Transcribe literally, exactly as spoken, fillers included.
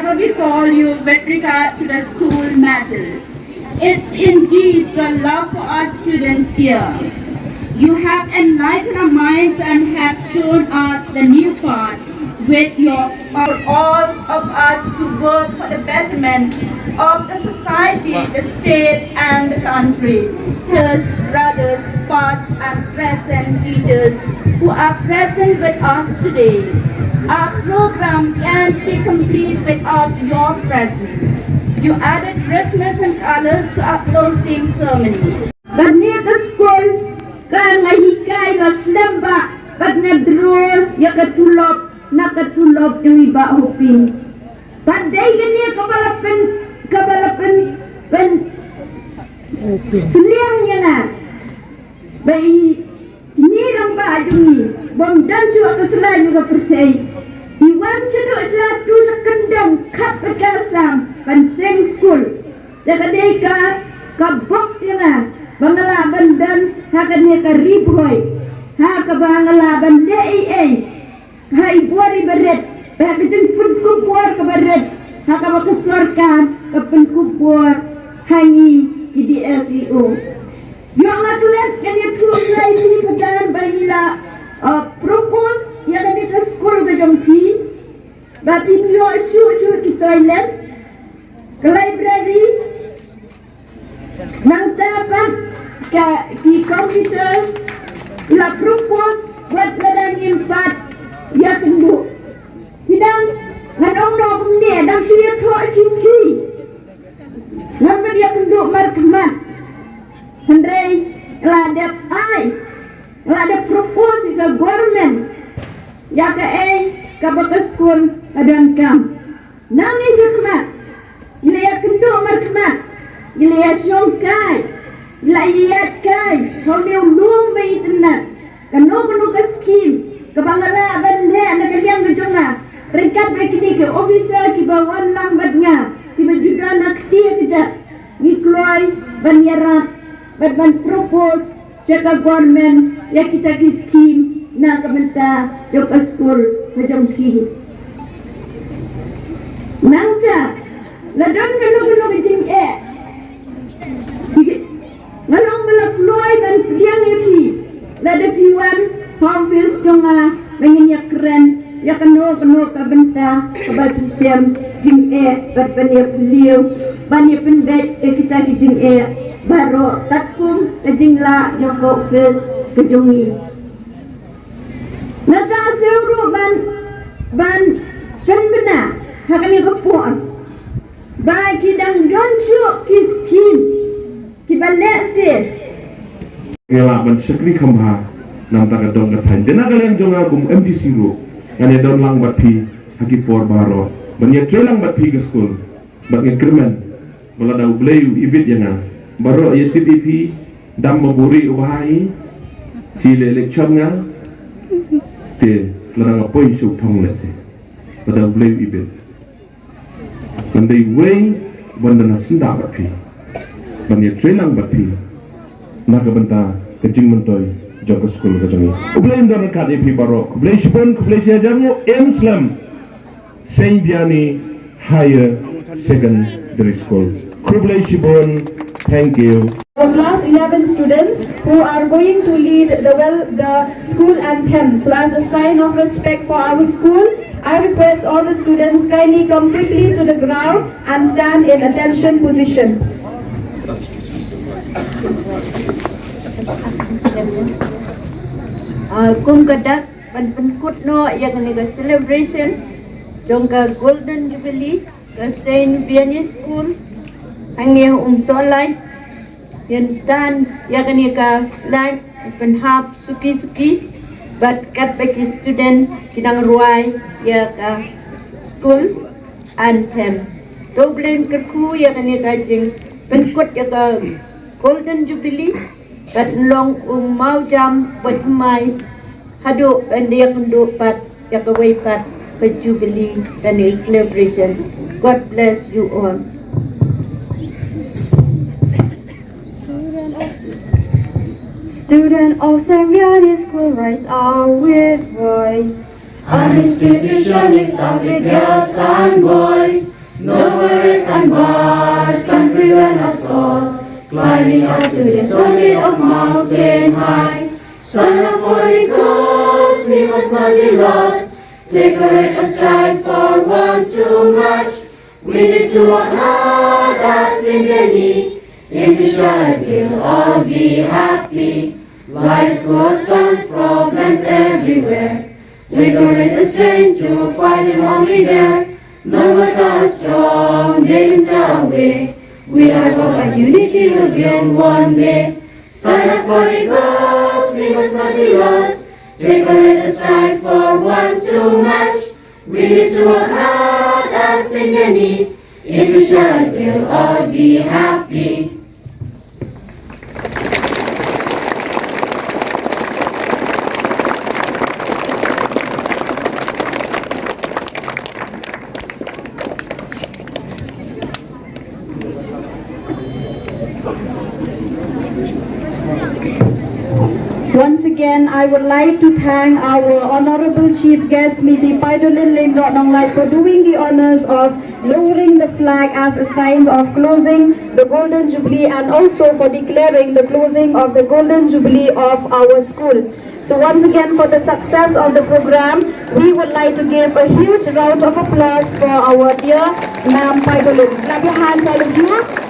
Before you with regards to the school matters. It's indeed the love for our students here. You have enlightened our minds and have shown us the new path with your for all of us to work for the betterment of the society, the state, and the country. Sisters, brothers, past and present teachers who are present with us today, our program can't be complete without your presence. You added richness and colors to our closing ceremony. Kane ka skul ka nga hikai ka slem ba bad nga drol ïa ka tulop na ka tulop jong i Bah Hoping. Bad dei kane kaba la pyn kaba la pyn pyn sliang ïa nga. Ba i ni rangbah jong ngi bym don shuh ka slai na ka pyrthei. I wan shaduh sha tu sha kyndong khap bad ka Assam ban seng skul. Te ka dei ka ka bok ïa nga ba nga lah ban don ha kane ka Ri Bhoi ha kaba nga lah ban leh ei ei ha i bor iba rit, ba ha ka jingpynkup bor kaba rit ha kaba ka sorkar ka pynkup bor ha ngi ki D S E O. Ïoh nga klet kane thung lai phi padan ba ngi la uh, propose ïa kane ka skul ka jong phi ba phin ïoh shuh shuh ki toilet, ka library, nangta pat ka ki computers la propose wat la dang im pat ïa kynduh. Ki dang ngan ong noh kumne dang shu ïathoh shu thi. Ngam pat ïa kynduh markhmat. Hynrei la dep ai la dep propose ïa ka government ïa kaei kaba ka skul ka donkam. Nangne shakhmat ngi la ïakynduh markhmat, ngi la ïashong kai, ngi la ïaid kai ha une u lum ba itynnat. Kano kano ka skim kaba nga lah ban leh na ka liang ka jong nga ryngkat bad kine ki officer kiba wan lang bad nga kiba ju don ha kti ha kjat, ngi kloi ban ïarap bad ban propose sha ka government ïa kita ki skim na ka bynta jong ka skul ka jong ki. Nangta la don kano kano ka jingeh, nga long ba la kloi ban pdiang ïa phi lada phi wan ha office jong nga ba ngin ïakren ïa kano kano ka bynta kaba phi shem jingeh bad ban ïapylliw ban ïapynbeit ïa kita ki jingeh baroh katkum ka jinglah jong ka office ka jong ngi. Nga sa sngewthuh ban ban pynbna ha kane ka por ba ki dang don shuh ki skim kiba lehse. Nga lah ban shakri kham bha na ka bynta ka dong ka thaiñ. Te na ka liang jong nga kum M D C ruh ngan ïadon lang bad phi ha ki por baroh ban ïatrei lang bad phi ka skul. Bad nga kyrmen ba lada U Blei u ibit ïa nga baroh ïa tip ïa phi dam ba buri u bha hi. Shi leh leh cham nga te lada nga poi shu thong lehse lada U Blei u ibit. Ngan dei wei ban da na syndah bad phi ban ïa trei lang bad phi na ka bynta ka jingmyntoi jong ka skul ka jong ngi. U Blei un don ryngkat ïa phi baroh. Khublei shibun, khublei shihajar nguh. Em slem. Saint Vianney Higher Secondary School. Khublei shibun. Thank you. Of class eleven students who are going to lead the well the school anthem. So as a sign of respect for our school, I request all the students kindly come quickly to the ground and stand in attention position. Uh, kum ka dak ban pynkut noh ïa kane ka celebration jong ka Golden Jubilee ka Saint Vianney School hangne ha Umsohlait. Ïa tan ïa kane ka flag pynhap suki suki bad katba ki student ki dang rwai ïa ka school anthem. To Blei kyrkhu ïa kane ka jingpynkut ïa ka Golden Jubilee. Bad long u mawjam bad mai haduh ban da ïakynduh pat ïa kawei pat ka Jubilee kane celebration. God bless you all. Student of Saint Vianney School, rise up with voice. An institution is of the girls and boys. No worries and bars can prevent us all, climbing up to the summit of mountain high. Son of Holy Ghost, we must not be lost. Take courage and strive, for one too much. We need to work hard as in many. If we shall, we'll all be happy. Life's full of storms, problems everywhere. Take courage and strength to fight and hold me there. No matter how strong they enter our way, we are one and unity will win one day. Son of Holy Ghost, we must not be lost. Take courage and strive, for one too much. We need to work hard as in many. If we shall, we'll all be happy. Once again, I would like to thank our Honorable Chief Guest, Miti Paidolin Lyngdoh Nonglait, for doing the honors of lowering the flag as a sign of closing the Golden Jubilee and also for declaring the closing of the Golden Jubilee of our school. So once again, for the success of the program, we would like to give a huge round of applause for our dear Ma'am Paidolin. Clap your hands, all of you.